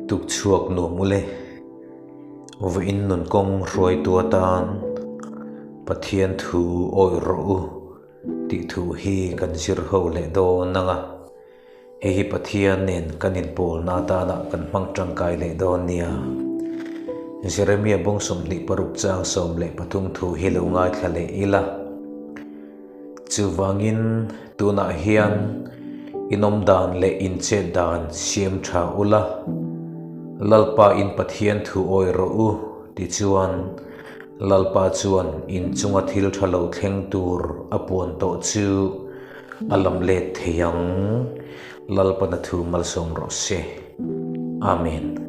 Tukchhuak nuam ule, vawiin nun kawng hruaitu atan Pathian thu awih rawh u tih thu hi kan zir ho leh dawn ang a, hei hi Pathian nen kan inpawlna atana kan hmang tangkai leh dawn nia. Jeremia bawng 26 chang 13 thu hi lo ngaithla leh ila. Chuvangin tunah hian inawm dan leh inchet dan siam tha ula, Lalpa in Pathian thu awi rawh u tichuan Lalpa chuan in chunga thil tha lo thleng tur a puan tawh chu a lam let thei ang. Lalpana thu malsawm rawh se. Amen.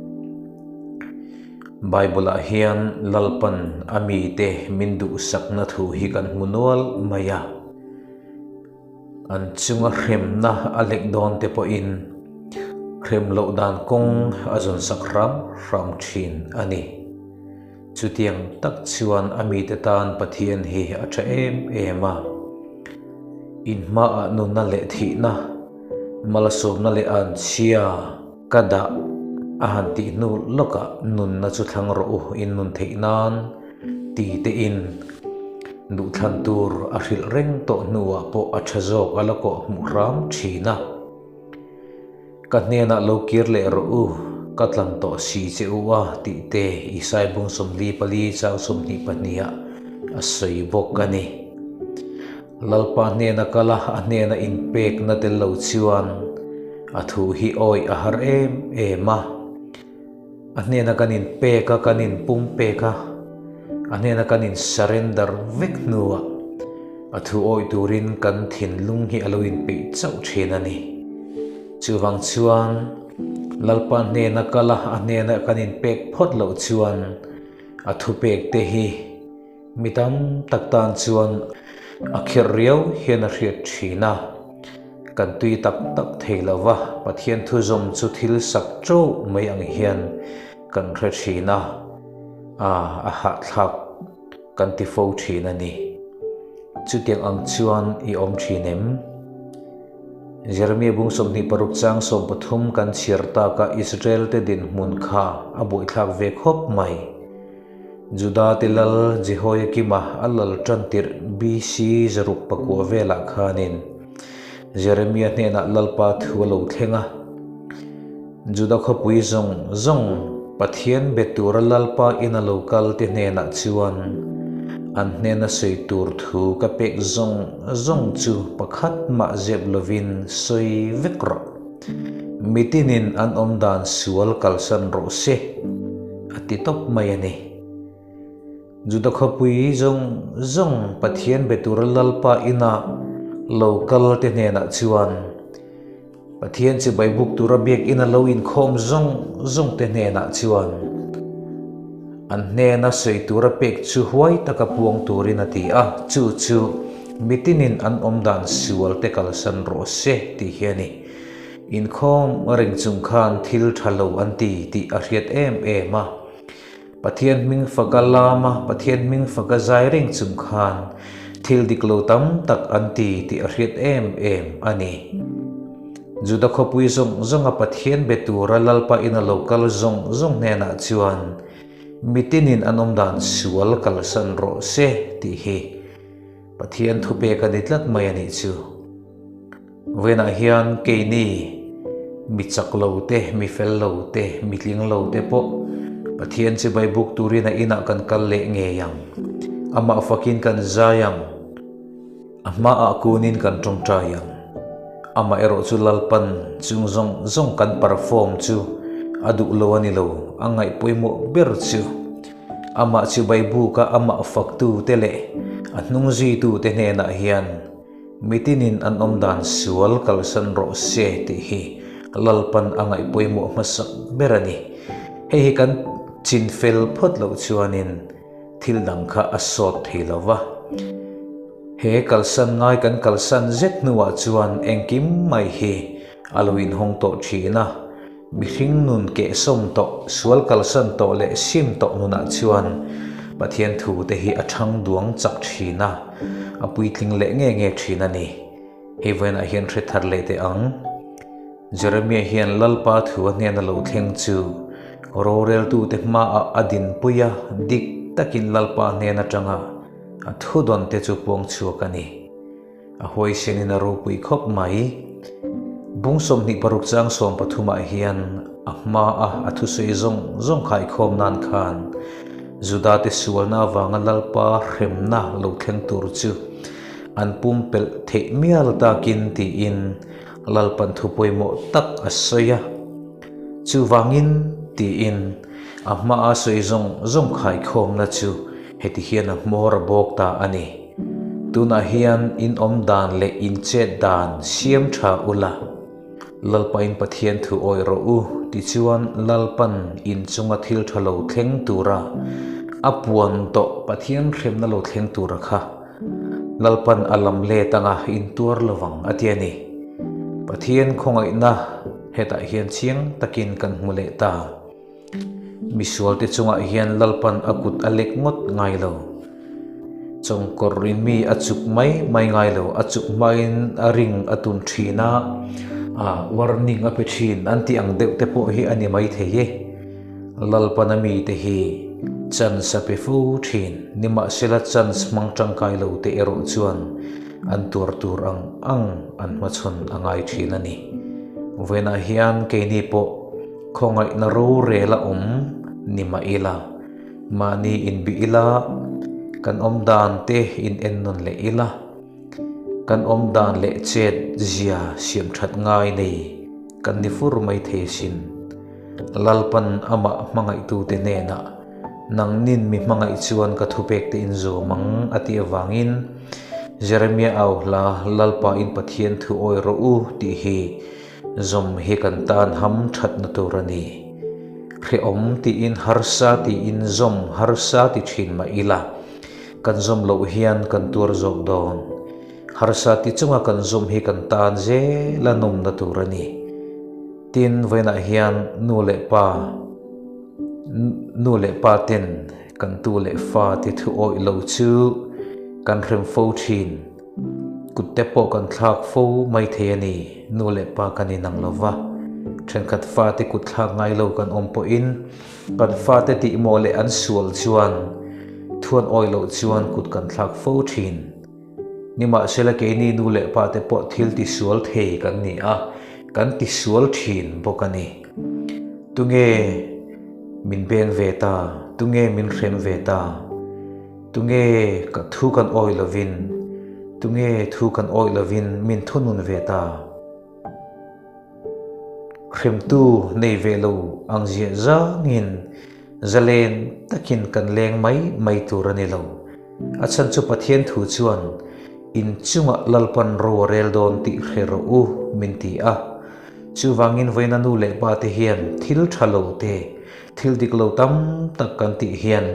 Bible-ah hian Lalpan a mite min duhsakna thu hi kan hmu nual mai a. An chunga hremna a lek dawn te pawhin hrem loh dan kawng a zawnsak hram hram thin a ni. Chutiang tak chuan a mite tan Pathian hi a tha em em a. Inhmaah nunna leh thihna, malsawmna leh anchhia, Ka dah a han tih hnu lawkah nunna chu thlang rawh u in nun theih nan ti te in duhthlan tur a hrilh reng tawh hnuah pawh a tha zawk a la kawh hmuh hram thin a. Ka hnenah lo kir leh rawh u, ka tlan tawh si che u a tih te Isai bung 44 chang 22 ah a sawi bawk a ni. Lalpa hnena kal a, a hnena inpekna tel lo chuan a thu hi awih a har em em a. A hnena kan inpek a, kan inpumpek a, a hnena kan in surrender vek hnuah a thu awih turin kan thinlung hi a lo inpeih chauh thin a ni. Chuvang chuan Lalpa hnena kal a, a hnena kan inpek phawt loh chuan a thupek te hi Mi tam tak tan chuan a khirh riau hian a hriat thin a, kan tui tak tak thei lo va, Pathian thuzawm chu thil sak teuh mai ang hian kan hre thin a, a a hahthlak kan ti fo thin a ni. Chutiang ang chuan i awm thin em? Jeremia bung 26 chang 13 kan chhiar taka Israel te dinhmun kha a buaithlak ve khawp mai. Juda te lal Jehoiakima a lal tan tirh BC 609 velah khanin Jeremia hnenah Lalpa thu a lo thleng a. Juda khawpui zawng zawng Pathian be tura Lalpa in a lo kal te hnenah chuan an hnena sawi tur thu ka pek zawng zawng chu pakhat mah zep lovin sawi vek rawh. Mitinin an awm dan sual kalsan rawh se, a ti tawp mai a ni. Juda khawpui zawng zawng Pathian be tura Lalpa ina lo kal te hnenah chuan Pathian chibai buk tura biak ina lo inkhawm zawng zawng te hnenah chuan an hnena sawi tura pek chu huai taka puang turin a ti a, chu chu mitinin an awm dan sual te kalsan rawh se tih hi a ni. Inkhawm reng chung khan thil tha lo an ti tih a hriat em em a. Pathian hming faka lam a, Pathian hming faka zai reng chung khan thil dik lo tam tak an ti tih a hriat em em a ni. Juda khawpui zawng zawnga Pathian be tura Lalpa ina lo kal zawng zawng hnenah chuan mitinin an awm dan sual kalsan rawh se tih hi Pathian thupek a ni tlat mai a nih chu. Vawiinah hian keini mi chak lo te, mi fel lo te, mi tling lo te pawh Pathian chibai buk turin a inah kan kal leh ngei ang. Amah fakin kan zai ang. A hmaah kunin kan tawngtai ang. Amah erawh chu Lalpan chung zawng zawng kan perform chu a duh lo a ni lo, a ngaih pawimawh ber chu amah chibai buka amah faktu te leh a hnungzuitu te hnenah hian Mitinin an awm dan sual kalsan rawh se tih hi Lalpan a ngaih pawimawh hmasak ber a ni. Hei hi kan chin fel phawt loh chuanin thil dang kha a sawt thei lo va. He kalsan ngai kan kalsan zet hnuah chuan engkim mai hi a lo inhawng tawh thin a. Mihring nun kehsawm tawh, sual kalsan tawh leh sim tawh nunah chuan Pathian thu te hi a thang duang chak thin a, a puitling leh nge nge thin a ni. Hei vawiinah hian hre thar leh teh ang. Jeremiah hian Lalpa thu a hnena lo thleng chu. Roreltute hmaah a dinpui a, dik takin Lalpa hnen atanga a thudawnte chu puang chhuak a ni. A huaisenin a ropui khawp mai. Bung 26 chang 13 ah hian a hmaa a thusawi zawng zawng khaikhawm nan khan Judate sualna avanga Lalpa hremna lo thleng tur chu an pumpelh theih mial takin tiin Lalpan thu pawimawh tak a sawi a. Chuvangin tiin a hmaa sawi zawng zawng khaikhawmna chu heti hian a hmawr a bawk ta a ni. Tunah hian in awm dan leh in chet dan siam tha ula, Lalpain Pathian thu awih rawh u tichuan Lalpan in chunga thil tha lo thleng tura a puan tawh Pathian hremna lo thleng tura kha Lalpan a lam let anga in tuar lovang a ti a ni. Pathian khawngaihna hetah hian chiang takin kan hmu leh ta. Misualte chungah hian Lalpan a kut a lek ngawt ngai lo. Chawngkawr in mi a chuk mai mai ngai lo, a chuk hmain a ring a tun thin a, a warning a pe thin an tih ang deuh te pawh hi a ni mai thei e. Lalpan a mite hi chance a pe fo thin, nimahsela chance hmang tangkai lo te erawh chuan an tuar tur ang ang an hmachhawn a ngai thin a ni. Vawiinah hian keini pawh Khawngaihna rorel a awm ni mah ila, mahni inbih ila, kan awm dan te in ennawn leh ila, kan awm dan leh chet zia siam that ngai nei kan ni fur mai thei asin. Lalpan amah hmangaihtute hnenah, Nangnin mi hmangaih chuan ka thupek te in zawm ang a tih avangin, Jeremia au hla Lalpa in Pathian thu awi rawh u tih hi Zawm hi kan tan ham thatna tur a ni. Hrehawm tiin harsa tiin zawm harsa ti thin mah ila, kan zawm loh hian kan tuar zawk dawn. Harsa ti chunga kan zawm hi kan tan zel a nawmna tur a ni. Tin, vawiinah hian nu leh pa, nu leh pa ten kan tu leh fa ti thu awih lo chu kan hrem fo thin. Kut te pawh kan thlak fo mai thei a ni, nu leh pa kan inang lo va. Thenkhat fate kut thlak ngai lo kan awm pawhin kan fate tihmawh leh an sual chuan thuan awih loh chuan kut kan thlak fo thin. Nimahsela keini nu leh pa te pawh thil tisual thei kan ni a, kan tisual thin bawk a ni. Tunge min beng ve ta, tunge min hrem ve ta? Tunge ka thu kan awih lovin, tunge thu kan awih lovin min thunun ve ta? Hremtu nei ve lo ang ziah zangin zalen takin kan leng mai mai tur a ni lo. A chhan chu Pathian thu chuan in chungah Lalpan ro a rel dawn tih hre rawh u min ti a. Chuvangin vawiina nu leh pa te hian thil tha lo te, thil dik lo tam tak kan tih hian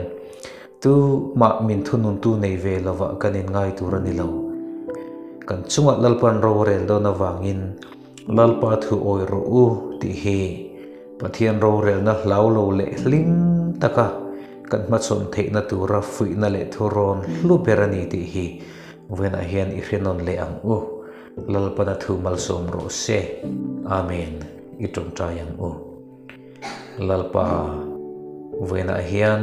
Tu mah min thununtu nei ve lovah kan inngai tur a ni lo. Kan chungah Lalpan ro a rel dawn avangin Lalpa thu awi rawh u tih hi Pathian rorelna hlau lo leh hlim taka kan hmachhawn theihna tura fuihna leh thurawn hlu ber a ni tih hi vawiinah hian i hrenawn leh ang u. Lalpana thu malsawm rawh se. Amen. I tawngtai ang u. Lalpa, vawiinah hian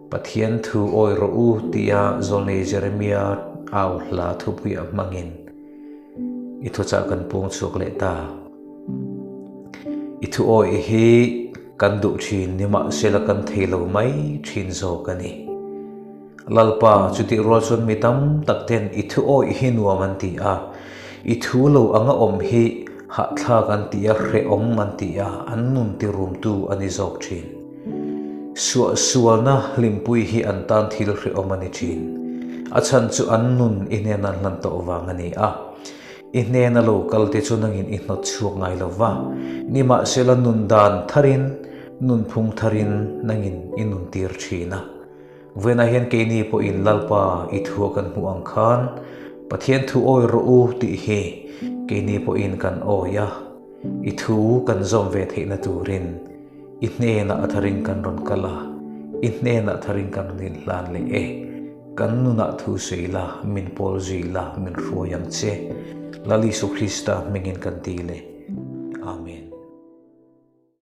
Pathian thu awi rawh u tia Zawlnei Jeremia au hla thupuiah hmangin i thuchah kan pung chhuak leh ta. I thu awi hi kan duh thin nimahsela kan thei lo mai thin zawk a ni. Lalpa, chutih rual chuan mi tam tak ten i thu awih hi nuam an ti a, i thu lo anga awm hi hahthlak an ti a, hrehawm an ti a, an nun ti rumtu a ni zawk thin. Suahsualna hlimpui hi an tan thil hrehawm a ni thin. A chhan chu an nun i hnen an hlan tawh vang a ni a. I hnena lo kal te chu nangin i hnawt chhuak ngai lo va, nimahsela nun dan tharin, nunphung tharin nangin i nuntir thin a. Vawiinah hian keini pawhin Lalpa i thua kan hmuh ang khan Pathian thu awi rawh u tih hi keini pawhin kan awi a, i thu kan zawm ve theihna turin i hnenah a tharin kan rawn kal a, i hnenah tharin kan rawn inhlan leh e. Kan nunah thu sawi la, min pawl zui la, min hruai ang che. Lal Isu Krista hmingin kan ti le.